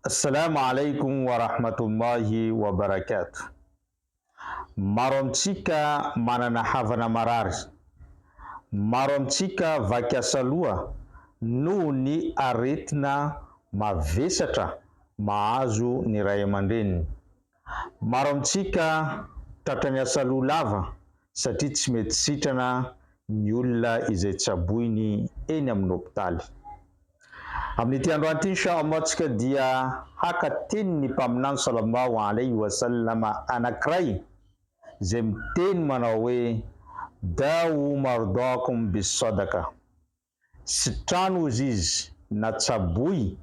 Assalamu alaikum wa rahmatullahi wa barakatuh. Maro amintsika manana havana marary. Maro amintsika vaky asa loha noho ny aretina mavesatra mahazo ny ray aman-dreniny. Maro amintsika tratran'ny asa loha lava satria tsy mety sitrana ny olona izay tsaboiny eny amin'ny hopitaly. Amin'ity androany ity Insha Allah tsika dia haka tenin'ny Mpaminany Sallallahu alaihi wa sallam anankiray izay miteny manao hoe, Dawu mardakum bis-sadaka. Sitrano hozy izy na tsaboy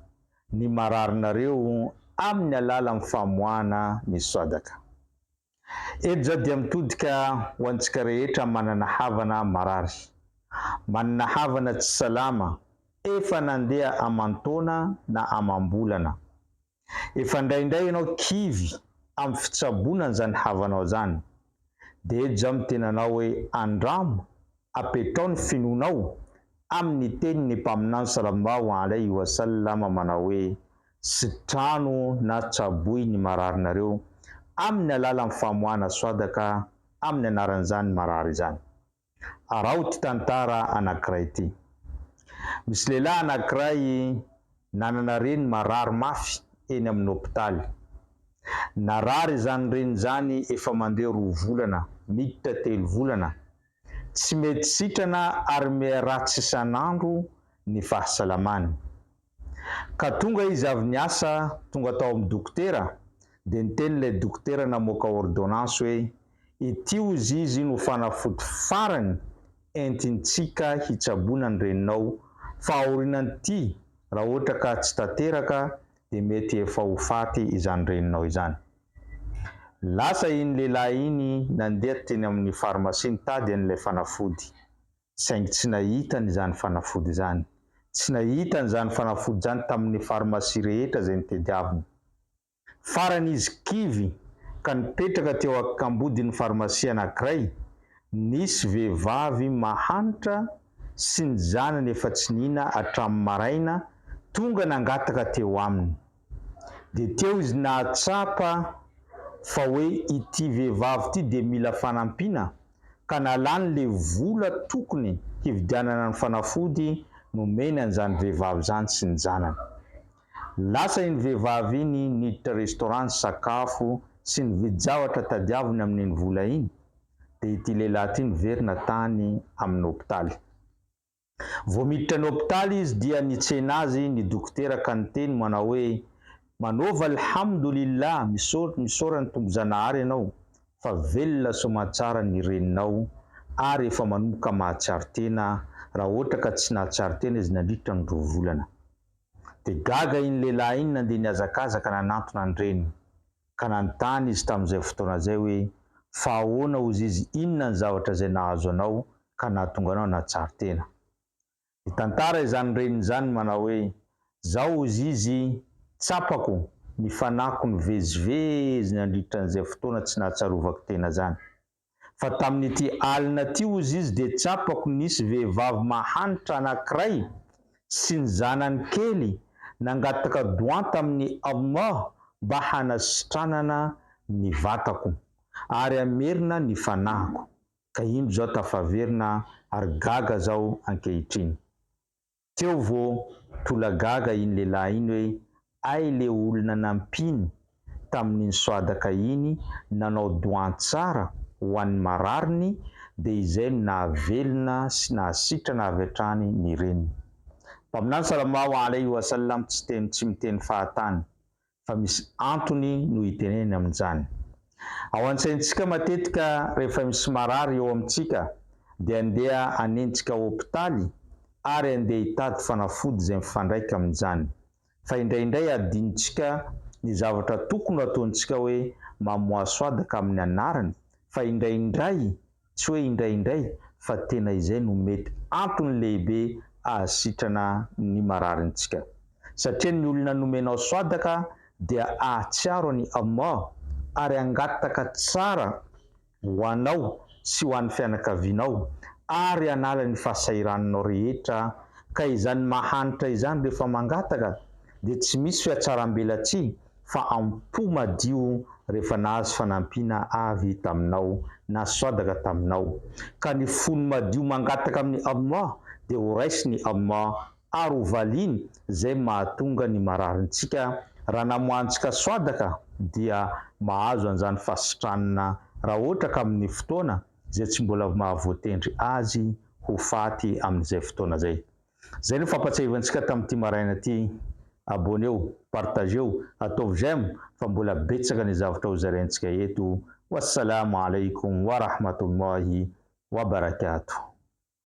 ny mararinareo amin'ny alalan'ny famoahana ny sadaka. Eto za dia mitodika ho antsika rehetra manana havana marary, manana havana tsy salama, efa nandeha aman-taona na amam-bolana. Efa indraindray ianao kivy amin'ny fitsaboana an'izany havanao izany, dia eto za miteny anao hoe andramo apetrao ny finoanao amin'ny tenin'ny Mpaminany Salallahu alaihi wa sallam manao hoe, Sitrano na tsaboy ny mararinareo amin'ny alalan'ny famoahana swadaka amin'ny anaran'izany marary izany. Araho ity tantara anankiray ity. Misy lehilahy anankiray nanana reny marary mafy eny amin'ny hopitaly. Narary izany reny izany efa mandeha roa volana, miditra telo volana. Tsy mety sitrana ary miha-ratsy isan'andro ny fahasalamany. Ka tonga izy avy niasa, tonga tao amin'ny dokotera, dia niteny ilay dokotera namoaka ordonnance hoe, ity hozy izy no fanafody farany entintsika hitsaboana ny reninao, fa aorinan'ity raha ohatra ka tsy tanteraka dia mety efa ho faty izany reninao izany. Lasa iny lehilahy iny nandeha teny amin'ny pharmacie nitady an'ilay fanafody. Saingy tsy nahitany izany fanafody izany. Tsy nahitany izany fanafody izany tamin'ny farmasia rehetra izay notediaviny. Farany izy kivy ka nipetraka teo akambodin'ny farmasia anankiray, nisy vehivavy mahantra sy ny zanany efa tsy nihina hatramin'ny maraina tonga nangataka teo aminy. Dia teo izy nahatsapa fa hoe ity vehivavy ity dia mila fanampiana ka nalany le vola tokony hividianana ny fanafody nomeny an'izany vehivavy izany sy ny zanany. Lasa iny vehivavy iny niditra restaurant nisakafo sy nividy zavatra tadiaviny amin'iny vola iny dia ity lehilahy ity niverina tany amin'ny hopitaly. Vao miditra ny hopitaly izy dia nitsena azy ny dokotera ka niteny manao hoe, Manaova Alhamdulillah, misaora ny Tompo Zanahary ianao fa velona soamantsara ny reninao ary efa manomboka mahatsiaro tena raha ohatra ka tsy nahatsiaro tena izy nandritra ny roa volana. Dia gaga iny lehilahy iny nandeha nihazakazaka nanantona ny reniny. Ka nanontany izy tamin'izay fotoana izay hoe, Fa ahoana hozy izy, inona ny zavatra izay nahazo anao ka nahatonga anao nahatsiaro tena? Nitantara izany reniny izany manao hoe, Zao hozy izy, tsapako ny fanahiko nivezivezy nandritra an'izay fotoana tsy nahatsiarovako tena izany. Fa tamin'ity alina ity hozy izy dia tsapako nisy vehivavy mahantra anankiray sy ny zanany kely nangataka doan tamin'i Allah mba hanasitranana ny vatako ary hamerina ny fanahiko ka indro zaho tafaverina ary gaga zaho ankehitriny. Teo vao tolagaga iny lehilahy iny hoe ay le olona nampiany tamin'iny swadaka iny nanao doan tsara ho an'ny marariny dia izay no nahavelona sy nahasitrana avy hatrany ny reniny. Mpaminany Salallahu alaihi wa sallam tsy teny tsy miteny fahatany fa misy antony no itenenany amin'izany. Ao an-tsaintsika matetika rehefa misy marary eo amintsika dia andeha hanenjika hopitaly ary andeha hitady fanafody izay mifandraika amin'izany. Fa indraindray adinontsika ny zavatra tokony ho ataontsika hoe mamoaha swadaka amin'ny anarany fa indraindray Tsy hoe indraindray fa tena izay no mety antony lehibe ahasitrana ny mararintsika. Satria ny olona nomenao swadaka dia ahatsiaro an'i Allah ary hangataka tsara ho anao sy ho an'ny fianakavianao ary hanala ny fahasahirananao rehetra ka izany mahantra izany rehefa mangataka dia tsy misy fihatsarambelatsihy fa am-po madio rehefa nahazo fanampiana avy taminao na swadaka taminao. Ka ny fony madio mangataka amin'i Allah dia ho raisin'i Allah ary ho valiany izay mahatonga ny mararintsika raha namoahantsika swadaka dia mahazo an'izany fahasitranana raha ohatra ka amin'ny fotoana izay tsy mbola mahavoatendry azy ho faty amin'izay fotoana izay. Izay no fampatsiahivantsika tamin'ity maraina ity. Abonneo, partageo, ataovy j'aime fa mbola betsaka ny zavatra ho zaraintsika eto. Wassalamo alaikum warahmatullahi wabarakatuh.